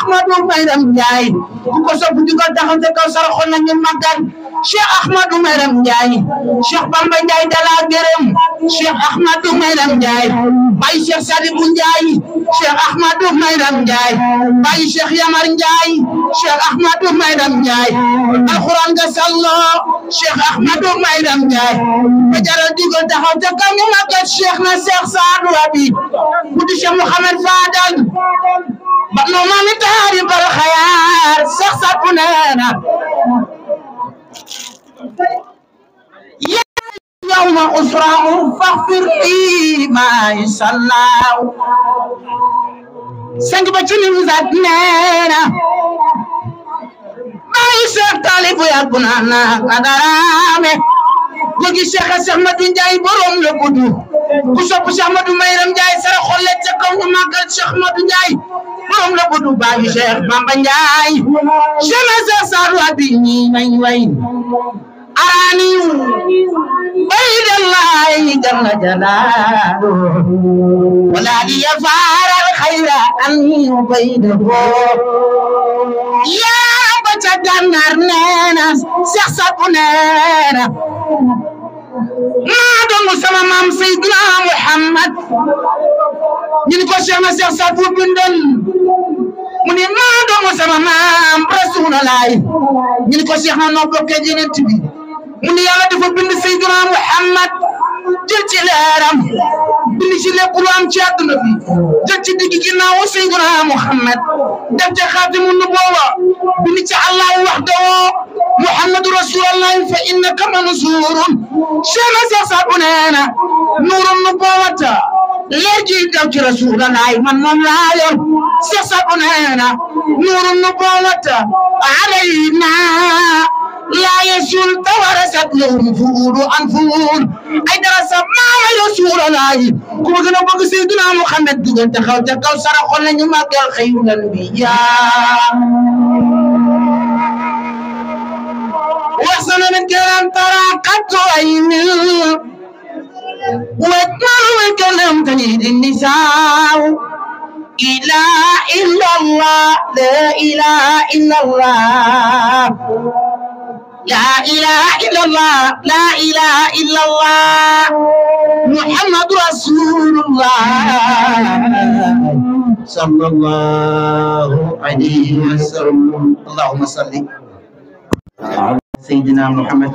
Ahmadou Mayram Ndiaye ku ko sopp jugal taxaw te kaw sara xol nañu màggal Cheikh Ahmadou Mayram Ndiaye Cheikh Bamba Ndiaye dala gërëm Cheikh Ahmadou Mayram Ndiaye Baye Cheikh Sadibou Ndiaye Cheikh Ahmadou Mayram Ndiaye Baye Cheikh Yamar Ndiaye Cheikh Ahmadou Mayram Ndiaye alquran ga sallo Cheikh Ahmadou Mayram Ndiaye ba jaral jugal taxaw te kaw ñu màggal Cheikh na Cheikh Saadu Abi Budi Cheikh Mouhamed Fadal بنو من تاريخ الخيار شخصتنا يوم أسرع فاغفر لي ما يصلى سنج بچني مزاتنا ما يشك طالب يكون أنا قدرامه gogi Cheikh Ahmadou Ndiaye borom le buddu ku sopp Cheikh Ahmadou Mayram Ndiaye sara xolle ca kaw ñu magal Cheikh Ahmadou Ndiaye borom le buddu Baye Cheikh Bamba Ndiaye jeunesse saru abi ñi may way arani baydallahi jalla jalalu wala di yafar al khaira an baydahu ya baca ganar nena Cheikh Sabu nena ما دون سما سيدنا محمد نيكو شيخنا شيخ صافو بندل مني ما دون سما رسول الله نيكو شيخنا نوبو كجينت بي مني يالا دافا بند سيدنا محمد جيل ci leeram bind ci lépp lu am ci àdduna bi jël ci digg ginnaaw Seydina Muhammad def ci xaatimu nubuwa bind ci Allah wahdahu Muhammadu Rasulullah fa innaka mansurun Cheikh Cheikh Saadu neena nuurun nubuwata léegi def ci Rasulullah man moom laa yor Cheikh Saadu neena nuurun nubuwata alayna لا يسول تورثت لهم فؤول عن فؤول أي درس ما يسول الله كما كنا بقول سيدنا محمد دوغن تخاو تكاو سارا خلنا نما قال خير الأنبياء وحسن من كلام ترى قد عين واتمر الكلام تنيد النساء إله إلا الله لا إله إلا الله لا إله إلا الله لا إله إلا الله محمد رسول الله صلى الله عليه وسلم اللهم صل على سيدنا محمد